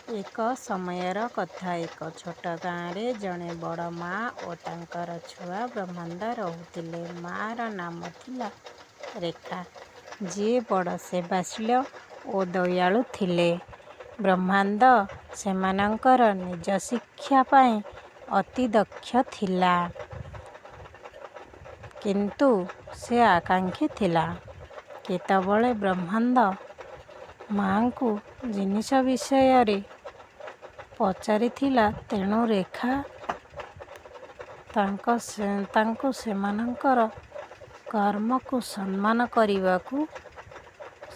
ଏକ ସମୟର କଥା। ଏକ ଛୋଟ ଗାଆଁରେ ଜଣେ ବଡ଼ ମା ଓ ତାଙ୍କର ଛୁଆ ବ୍ରହ୍ମାନନ୍ଦ ରହୁଥିଲେ। ମାଆର ନାମ ଥିଲା ରେଖା, ଯିଏ ବଡ଼ ସେବାଶୀଳ ଓ ଦୟାଳୁ ଥିଲେ। ବ୍ରହ୍ମାନନ୍ଦ ସେମାନଙ୍କର ନିଜ ଶିକ୍ଷା ପାଇଁ ଅତି ଦକ୍ଷ ଥିଲା, କିନ୍ତୁ ସେ ଆକାଂକ୍ଷୀ ଥିଲା। କେତେବେଳେ ବ୍ରହ୍ମାନନ୍ଦ ମାଆଙ୍କୁ ଜିନିଷ ବିଷୟରେ ପଚାରିଥିଲା, ତେଣୁ ରେଖା ତାଙ୍କୁ ସେମାନଙ୍କର କର୍ମକୁ ସମ୍ମାନ କରିବାକୁ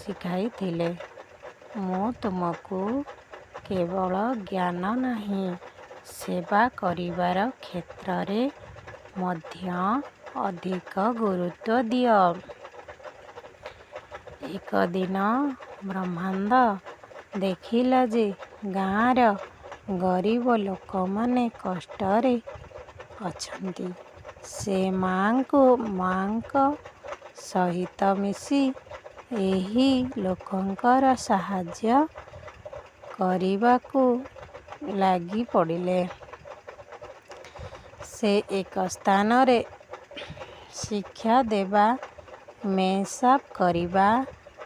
ଶିଖାଇଥିଲେ। ମୁଁ ତୁମକୁ କେବଳ ଜ୍ଞାନ ନାହିଁ, ସେବା କରିବାର କ୍ଷେତ୍ରରେ ମଧ୍ୟ ଅଧିକ ଗୁରୁତ୍ୱ ଦିଅ। ଏକ ଦିନ ବ୍ରହ୍ମାନନ୍ଦ ଦେଖିଲା ଯେ ଗାଆଁର ଗରିବ ଲୋକମାନେ କଷ୍ଟରେ ଅଛନ୍ତି। ସେ ମାଆଙ୍କ ସହିତ ମିଶି ଏହି ଲୋକଙ୍କର ସାହାଯ୍ୟ କରିବାକୁ ଲାଗିପଡ଼ିଲେ। ସେ ଏକ ସ୍ଥାନରେ ଶିକ୍ଷା ଦେବା, ମେସ୍ ସାଫ୍ କରିବା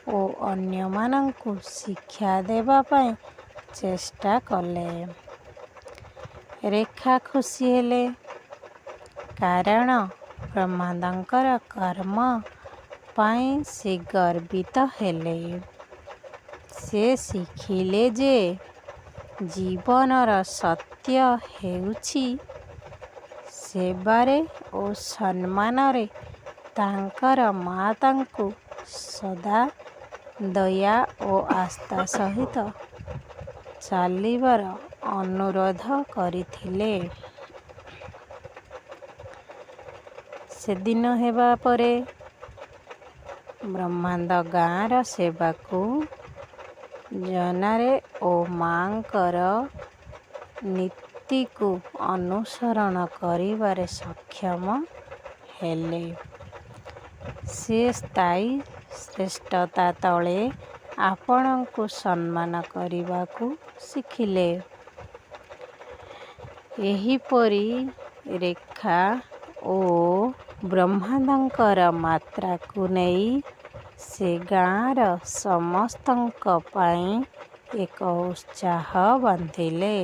ଓ ଅନ୍ୟମାନଙ୍କୁ ଶିକ୍ଷା ଦେବା ପାଇଁ ଚେଷ୍ଟା କଲେ। ରେଖା ଖୁସି ହେଲେ, କାରଣ ବ୍ରହ୍ମାନନ୍ଦଙ୍କର କର୍ମ ପାଇଁ ସେ ଗର୍ବିତ ହେଲେ। ସେ ଶିଖିଲେ ଯେ ଜୀବନର ସତ୍ୟ ହେଉଛି ସେବାରେ ଓ ସମ୍ମାନରେ। ତାଙ୍କର ମା ତାଙ୍କୁ ସଦା ଦୟା ଓ ଆସ୍ଥା ସହିତ ଚାଲିବାର ଅନୁରୋଧ କରିଥିଲେ। ସେଦିନ ହେବା ପରେ ବ୍ରହ୍ମାନନ୍ଦ ଗାଆଁର ସେବାକୁ ଜନାରେ ଓ ମାଆଙ୍କର ନୀତିକୁ ଅନୁସରଣ କରିବାରେ ସକ୍ଷମ ହେଲେ। ସେ ସ୍ଥାୟୀ ଶ୍ରେଷ୍ଠତା ତଳେ ଆପଣଙ୍କୁ ସମ୍ମାନ କରିବାକୁ ଶିଖିଲେ। ଏହିପରି ରେଖା ଓ ବ୍ରହ୍ମାନନ୍ଦଙ୍କର ମାତ୍ରାକୁ ନେଇ ସେ ଗାଆଁର ସମସ୍ତଙ୍କ ପାଇଁ ଏକ ଉତ୍ସାହ ବାନ୍ଧିଲେ।